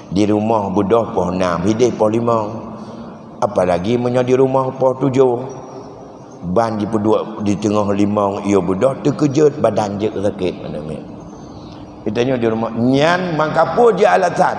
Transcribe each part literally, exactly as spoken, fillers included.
Di rumoh beudôh poh nam, hideh poh limong. Apalagi meunyoe di rumoh poh tujoh. Ban jipeuduek di teungoh limong, yôh beudôh, teukeujot badan jeuet sakét, aneuk miet. Geutanyoe di rumoh, nyan maka peue jih alasan?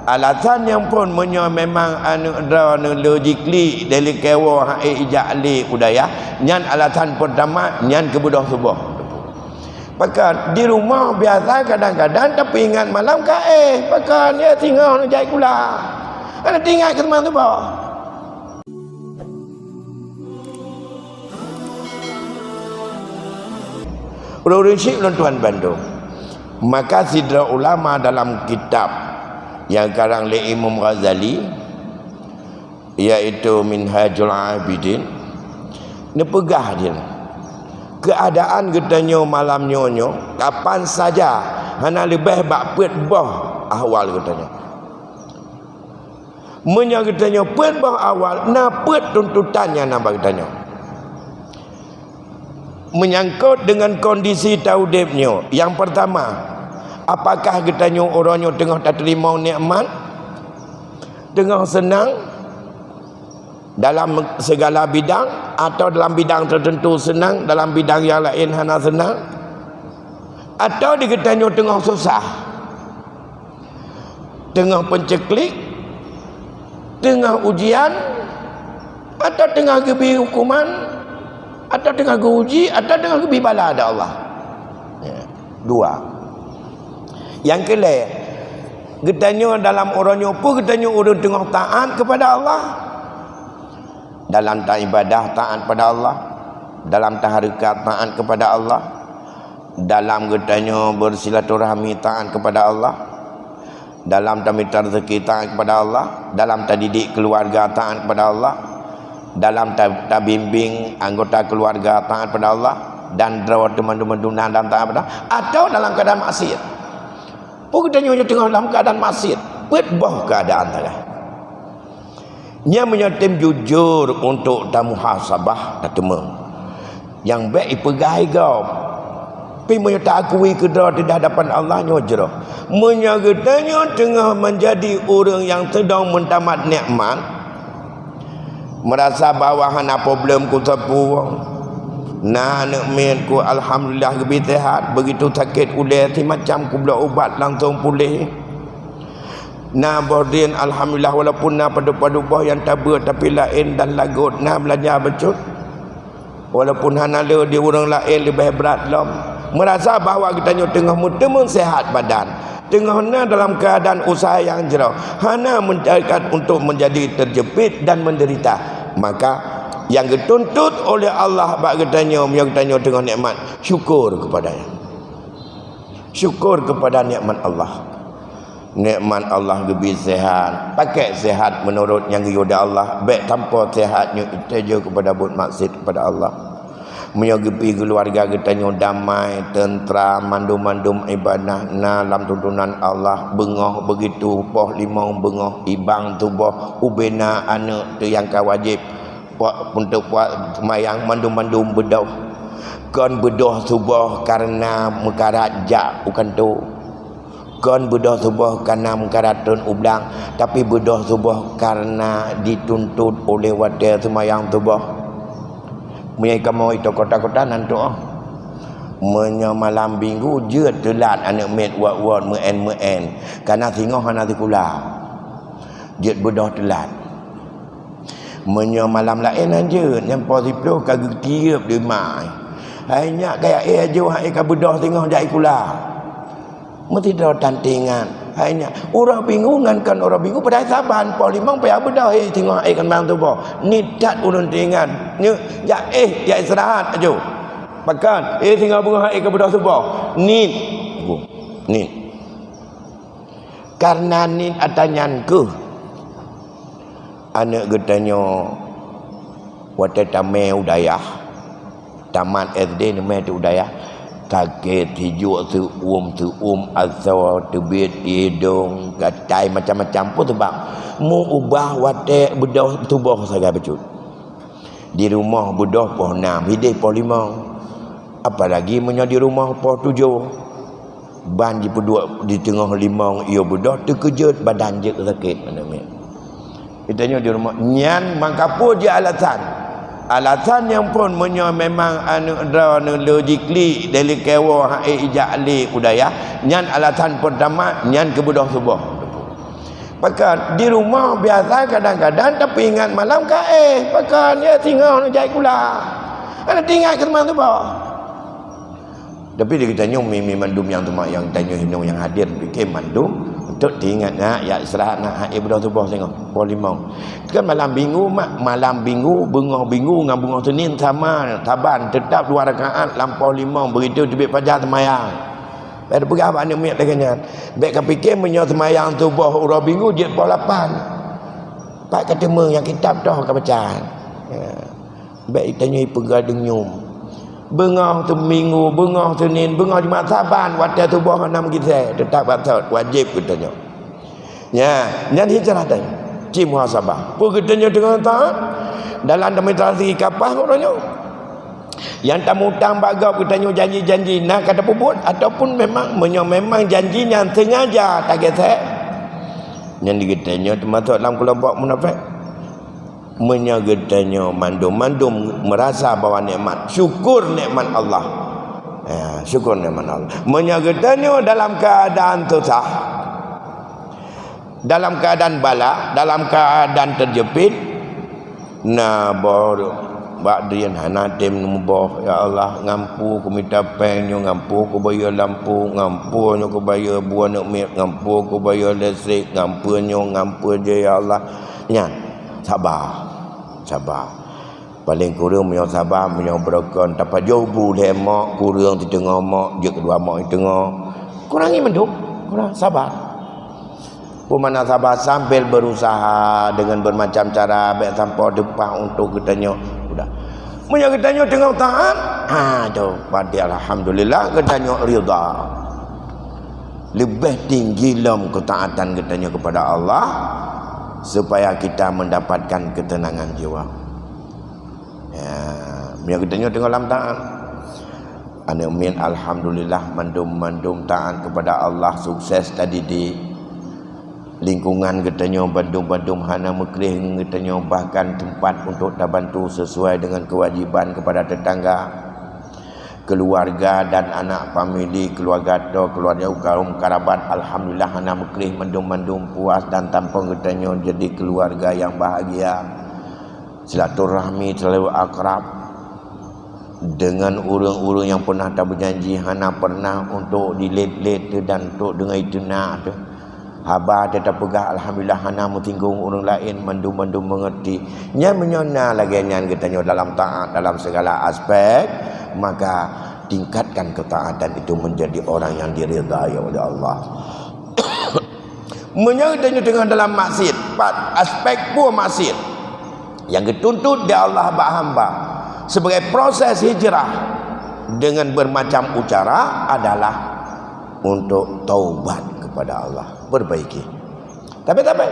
Alasan nyang phôn meunyoe memang aneuk droeneuh le jiklik dari kewoe han ék ijak lé u dayah, nyan alasan peurtama, nyan keu beudôh suboh. Pakon, di rumoh biasa kadang-kadang tapeuingat malam ka éh. Pakon, ya singoh neujak sikula. Hana teuingat keu teuma suboh. Ureuëng-ureuëng syiek ulôn tuan bandum. Maka sidroe ulama dalam kitab nyang karang lé Imam Ghazali, yaitu Minhajul Abidin, neupeugah jih, keuadaan geutanyoe malam nyoe nyoe kapan saja hana leubeh bak peuet boh ahwal geutanyoe. Meunyoe geutanyoe peuet boh ahwal, na peuet tuntutan nyang na bak geutanyoe. Menyangkut dengan kondisi taudeb nyoe, nyang pertama, apakah geutanyoe uroe nyoe teungoh tateurimong nikmat? Teungoh seunang dalam segala bidang, atau dalam bidang tertentu seunang, dalam bidang nyang laén hana seunang? Atau di geutanyoe teungoh susah? Teungoh peunceklik, teungoh ujian, atau teungoh geubi hukuman, atau teungoh geuuji, atau teungoh geubi bala dari Allah. Ya, dua. Nyang keulhèe, geutanyoe dalam uroe nyoe peue geutanyoe ureuëng teungoh taat keupada Allah? Dalam taibadah taat pada Allah, dalam tahareukat taat keupada Allah, dalam geutanyoe beusilaturahmi taat keupada Allah, dalam tamita rezeki taat keupada Allah, dalam tadidik keuluwarga taat keupada Allah, dalam ta-, tabimbing anggota keuluwarga taat keupada Allah, dan droe teuma-teuma dalam taat keupada Allah, atau dalam keuadaan maksiat. Peue geutanyoe nyoe teungoh dalam keuadaan maksiat, peuet boh keuadaan sagai. Nyan meunyoe tem jujur untuk tamuhasabah, tateumé. Nyang bék ipeugah gob. Pi meunyoe taakui keudroe di hadapan Allah nyoe jroh. Meunyoe geutanyoe teungoh meunjadi ureuëng nyang seudang meutamat nikmat, meurasa bahwa hana problem kuteupeu, na aneuk miet ku alhamdulillah geubi sehat, begitu sakét ulèe simacam kubloe ubat langsong puléh. Na boh drien, alhamdulillah, walaupun na padub-padub boh nyang tabeuet, tapi laén dan lagot na beulanja bacut. Walaupun hana le di ureuëng laén leubeh brat lom. Meurasa bahwa geutanyoe teungoh meuteumé sehat badan, teungoh na dalam keuadaan useuha nyang jroh, hana menjadikan untuk menjadi terjepit dan menderita. Maka, nyang geutuntut oleh Allah bak geutanyoe, meunyoe geutanyoe teungoh nikmat, syukur keupada-Nya. Syukur keupada nikmat Allah. Nikmat Allah geubi sehat. Pakai sehat meunurot nyang geuyue di Allah. Bék tanpa sehat nyoe iteujeuh keupada buet maksiat keupada Allah. Meunyoe geubi keuluwarga geutanyoe damai, teuntram, mandum-mandum ibadah na lam tuntunan Allah, beungoh begitu poh limong beungoh, ibang tuboh, ubena aneuk teuh nyang ka wajéb, puak, untuk puak seumayang mandum-mandum beudôh. Kon beudôh suboh kareuna meukarat jak u kantô. Kon beudôh suboh kareuna meukarat trôn u blang, tapi beudôh suboh kareuna jituntut oleh watée seumayang suboh. Meunyoe kamoe i kota-kota nan tuoh. Meunyoe malam minggu jeuet teulat aneuk miet wot-wot meu'en-meu'en, kareuna singoh hana sikula. Jeuet beudôh teulat. Meunyoe malam laén hanjeuet, nyang poh siplôh ka geutiep di ma. Hai nyak, kaya éh ajoh hai ka beudôh singoh jak sikula. Meusidroe tan teuingat. Hai nyak, uroe Minggu ngon kon uroe Minggu padahai saban poh limong payah beudôh, hé singoh hai kon bang tuboh. Niet that ulôn teuingat. Nyoe jak éh, jak istirahat ajoh. Pakon, hé singoh beungoh hai ka beudôh suboh. Niet. Niet. Kareuna niet atra nyan kheueh aneuk geutanyoe watée tamé u dayah, tamat S D neumé teuh u dayah, sakét sijuek, seu-uem, seu-uem asoe, teubiet idong, gatai, macam-macam peue seubab. Meu-ubah watée beudôh suboh sagai bacut. Di rumoh beudôh poh nam, hideh poh limong. Apalagi meunyoe di rumoh poh tujoh. Ban jipeuduek di teungoh limong yôh beudôh, teukeujot badan jeuet sakét, aneuk miet. Geutanyoe di rumoh nyan maka peue jih alasan? Alasan nyang phôn meunyoe memang aneuk droeneuh le jiklik dari keuwoe han ék ijak lé u dayah, nyan alasan peurtama nyan keu beudôh suboh. Pakon di rumoh biasa kadang-kadang tapeuingat malam ka éh, pakon ya singoh neujak sikula. Hana teuingat keu teuma suboh. Tapi di geutanyoe mi-, mi mandum nyang teuma nyang tanyoe hinoe nyang hadir pike mandum untuk teuingat nak, ya istirahat nak, hai beudôh suboh singoh, poh limong. Kan malam minggu mak, malam minggu, beungoh minggu ngon beungoh Senin sama, saban, teutap dua rakaat lam poh limong, begitu teubiet fajar seumayang. Bèk peugah bak aneuk miet lagèe nyan. Bèk kapike meunyoe seumayang suboh uroe minggu jeuet poh lapan. Pat kateumeung nyang kitab toh kabaca. Ya. Bèk tanyoe peugah deungyum. Beungoh teuminggu, beungoh Senin, beungoh Jumat, saban watèe tuboh hana meugisé, teutap batot, wajéb geutanyoe. Nya, nyan hijrah tanyoe. Cit muhasabah. Peue geutanyoe teungoh taat? Dalam demonstrasi kapah uroe nyoe. Nyang tamutang bak gob geutanyoe janji-janji na ka tapeubuet ataupun memang meunyoe memang janji nyan sengaja tagisé? Nyan di geutanyoe teumasuk lam keulompok munafék. Meunyoe geutanyoe mandum-mandum meurasa bahwa nikmat, syukur nikmat Allah. Ya, syukur nikmat Allah. Meunyoe geutanyoe dalam keuadaan susah, dalam keuadaan bala, dalam keuadaan teujeuet, na boh bak drien hana tem muboh, ya Allah, ngampu kumita péng nyoe, ngampu kubayeue lampu, ngampu nyoe kubayeue buah aneuk miet, ngampu kubayeue listrik, ngampu nyoe, ngampu jih, ya Allah. Nyan. Saba, saba. Paleng kureueng meunyoe saba, meunyoe beureugon tapajoh bu lhèe mok, kureueng siteungoh mok, jeuet keudua mok siteungoh. Kurangi mandum, kurang saba. Peue makna saba? Sambil berusaha dengan bermacam cara, bèk sampoe teupah untuk geutanyoe. Udah. Meunyoe geutanyoe teungoh taat, ha, tu, berarti alhamdulillah geutanyoe ridha. Leubeh tinggi lom ketaatan geutanyoe kepada Allah, supaya kita mendapatkan ketenangan jiwa. Ya, meunyoe geutanyoe teungoh lam taat. Aneuk miet alhamdulillah mandum-mandum taat kepada Allah, sukses tadidik. Lingkungan geutanyoe bandum-bandum hana meukreh ngon geutanyoe, bahkan teumpat untuk tabantu sesuai dengan kewajiban kepada tetangga. Keluarga dan anak famili, keluarga toh, keluarga kaum karabat, alhamdulillah hana meukreh, mandum-mandum puas dan tampông geutanyoe jadi keluarga nyang bahagia. Silaturahmi selalu akrab. Dengan ureueng-ureueng nyang pernah tabeujanji hana pernah untuk dilét-lét dan untuk deungon iteunak teuh. Haba teuh tapeugah alhamdulillah hana meutinggung ureueng laén, mandum-mandum meungerti. Nyan meunyoe na lagèe nyan geutanyoe dalam taat dalam segala aspek, maka tingkatkan ketaatan itu menjadi orang yang diridai oleh Allah. Meunyoe geutanyoe teungoh dalam maksiat, pat aspek peue maksiat nyang geutuntut di Allah bak hamba sebagai proses hijrah dengan bermacam ucara adalah untuk taubat kepada Allah, perbaiki. Tapi, tapi,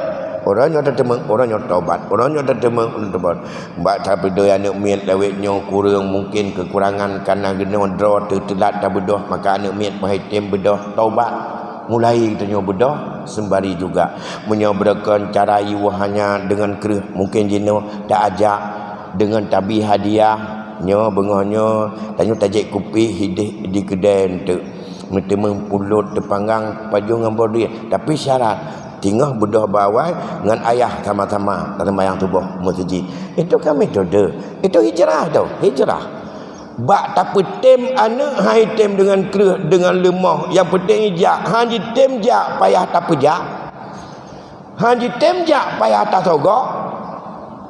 uroe nyoe tateumeung, uroe nyoe taubat, uroe nyoe tateumeung, uroe nyoe taubat. Bak tapeudoe aneuk miet lawét nyoe kureueng, mungkin kekurangan karena geunoe droe teuh teulat tabeudôh, maka aneuk miet meuhai tem beudôh taubat. Mulai geutanyoe beudôh sembari juga. Meunyoe beureugon cara yue hanya deungon kreueh, mungkin jinoe ta ajak deungon tabi hadiah. Nyoe beungoh nyoe tanyoe tajép kupi hideh di keudè eunteuk. Meuteumé pulot teupanggang pajoh ngon bordin. Tapi syarat, teungoh beudôh bak awai ngon ayah sama-sama seumayang suboh meuseujid. Itu kan metode. Itu hijrah tu, hijrah. Bak tapeutem aneuk han jitem deungon kreueh, deungon leumoh. Nyang peunteng jak, han jitem jak payah tapeujak. Han jitem jak payah tasogok.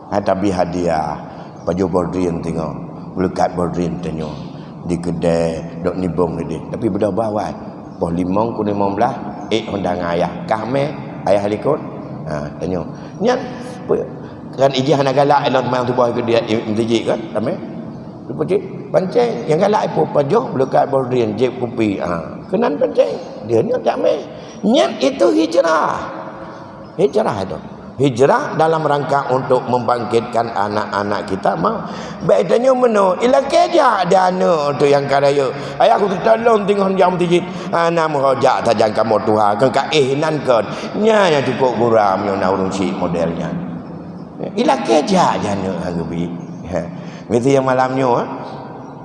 Hai tabi hadiah, pajoh bordin teungoh, meulekat bordin tanyoe di keudè dok nibong ideh. Tapi beudôh bak awai. Poh limong ku limong blaih, ék honda ngon ayah. Kah mé, ayah likot. Ha, tanyoe. Nyan, pe-, kan ijih hana galak, ilôn teuma tuboh keu dia, i-, meuseujid kan, ramé. Leupah cit, pancéng. Nyang galak ipoh pajoh, meulekat bordin, jép kupi. Ha, keunan pancéng. Dia nyoe jak mé. Nyan itu hijrah. Hijrah itu. Hijrah dalam rangka untuk membangkitkan anak-anak kita mau. Baik tanyoe meunoe, ilakée jak di aneuk tu nyang ka rayeuk. Ayah ku teutalong teungoh jam tijit. Hana meuho jak tajang kamoe tuha, keu ka éh nan kon. Nyan nyang cukup gura meunyoe na ureuëng syiek model nyan. Ilakée jak di aneuk ha geubi. Ha. Meusti nyang malam nyoe, ha.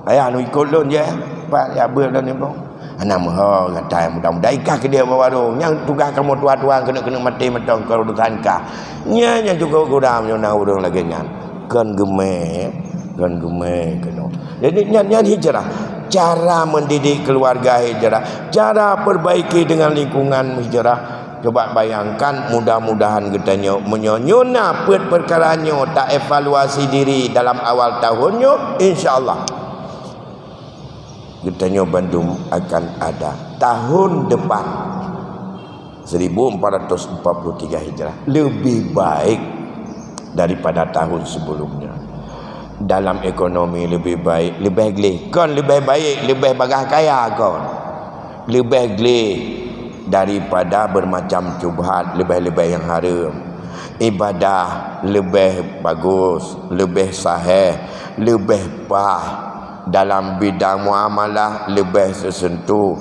Ayah nu ikot lôn je, pat ya beuet lôn nyoe. Hana meuho gata muda-muda ikah keudéh bak warong. Nyang tugaih kamoe tuha-tuha keuneuk-keuneuk maté mantong keu urusan kah. Nyan nyang cukup gura meunyoe na ureuëng lagée nyan. Kon geumé, kon geumé keunoe. Jadi nyan, nyan hijrah. Cara mendidik keluarga hijrah, cara perbaiki dengan lingkungan hijrah. Coba bayangkan, mudah-mudahan geutanyoe meunyoe nyoe na peuet peukara nyoe ta evaluasi diri dalam awal tahun nyoe, insya Allah geutanyoe bandum akan ada tahun depan seribu empat ratus empat puluh tiga Hijrah lebih baik daripada tahun sebelumnya. Dalam ekonomi lebih baik, lebih gleh, kon lebih baik, lebih bagah kaya kon. Lebih gleh daripada bermacam syubhat, lebih-lebih nyang hareuem. Ibadah lebih bagus, lebih sahih, lebih paih dalam bidang muamalah, lebih seuseuntuh,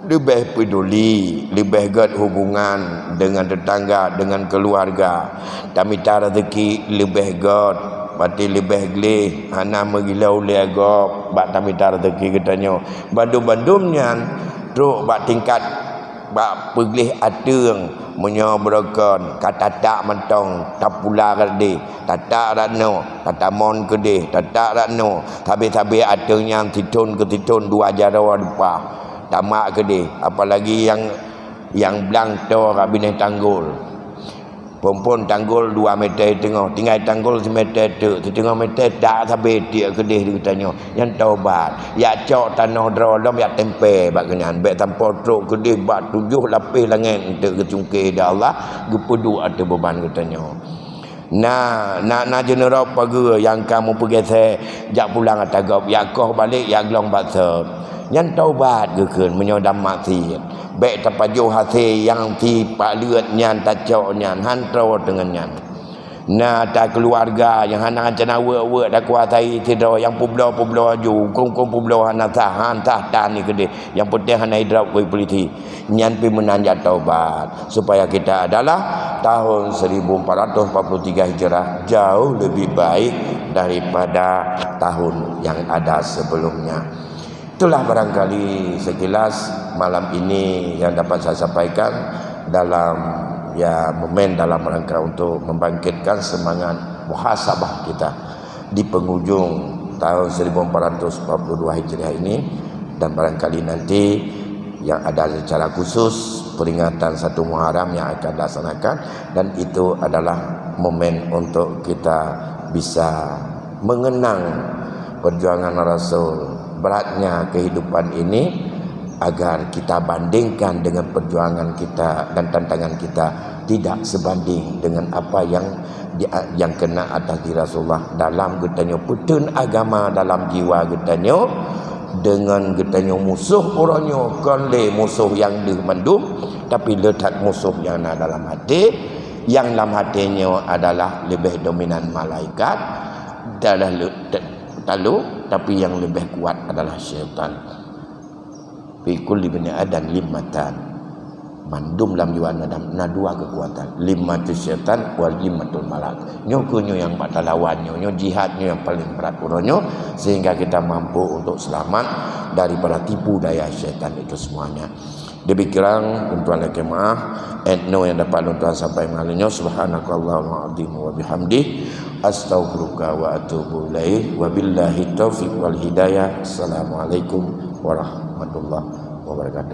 lebih peduli, lebih gét hubungan dengan tetangga, dengan keluarga. Tamita rezeki lebih gét, berarti lebih gleh, hana meugila ulée gob bak tamita rezeki geutanyoe. Bandum-bandum nyan trok bak tingkat bak peugleh ateueng, meunyoe beurokon ka tatak mantong, tapula keudeh, tatak rot nyoe, tatamong keudeh, tatak rot nyoe, sabe-sabe ateueng nyan sithon keu sithon dua jaroe leupah, tamak keudeh, apalagi nyang, nyang blang toe ka binéh tanggol. Phon-phon tanggol dua meter teungoh, tinggai tanggol simeter teuk, siteungoh meter dak sabe tiek keudeh di geutanyoe. Nyan tobat. Yak cok tanoh droe lom yak tempé bak keunan. Bék sampoe trok keudeh bak tujoh lapéh langét eunteuk geucungké di Allah, geupeuduek ateueh beuban geutanyoe. Na, na, na jeuneurob pageue nyang ka meupeugésék jak pulang ata gob, yak koh balek, yak glong bak sot. Nyan tobat geukheun meunyoe dam maksiet. Bék tapajoh hasé nyang si paleuet nyan tacok nyan, han troe teungon nyan. Na ata keuluwarga nyang hana cana weuek-weuek takuasai sidroe, nyang peubloe-peubloe aju, hukôm-hukôm peubloe hana sah, han sah tan keudeh. Nyang peunteng hana idrop keu polisi. Nyan pih meunan jak taubat, supaya kita adalah tahun seribu empat ratus empat puluh tiga Hijrah jauh lebih baik daripada tahun yang ada sebelumnya. Itulah barangkali sekilas malam ini yang dapat saya sampaikan dalam, ya, momen dalam rangka untuk membangkitkan semangat muhasabah kita di penghujung tahun seribu empat ratus empat puluh dua Hijriah ini, dan barangkali nanti yang ada secara khusus peringatan satu Muharram yang akan dilaksanakan, dan itu adalah momen untuk kita bisa mengenang perjuangan Rasul, beratnya kehidupan ini, agar kita bandingkan dengan perjuangan kita dan tantangan kita tidak sebanding dengan apa yang di, yang kena atas diri Rasulullah dalam geutanyoe peuteun agama dalam jiwa geutanyoe, dengan geutanyoe musoh uroe nyoe kon lé musoh nyang deuh mandum, tapi le that musoh nyang na dalam até. Nyang lam até nyoe adalah leubeh dominan malaikat, adalah le-, te-, talu, tapi nyang leubeh kuat adalah syaitan. Fi kulli bani Adam limmatan. Mandum lam jiwa Adam na dua keukuatan, limmatus syaitan wa limmatul malak. Nyoe keuh nyoe nyang bak talawan nyoe, nyoe jihad nyoe nyang paling brat uroe nyoe, sehingga kita mampu untuk selamat daripada tipu daya syaitan itu semuanya. Demikian, lôn tuan lakée meu'ah, et nyoe nyang dapat lôn tuan sampaikan malam nyoe. Subhanakallahumma azim wa bihamdi, astaghfiruka wa atubu ilaih. Wabillahi taufiq wal hidayah. Assalamualaikum warahmatullahi wabarakatuh.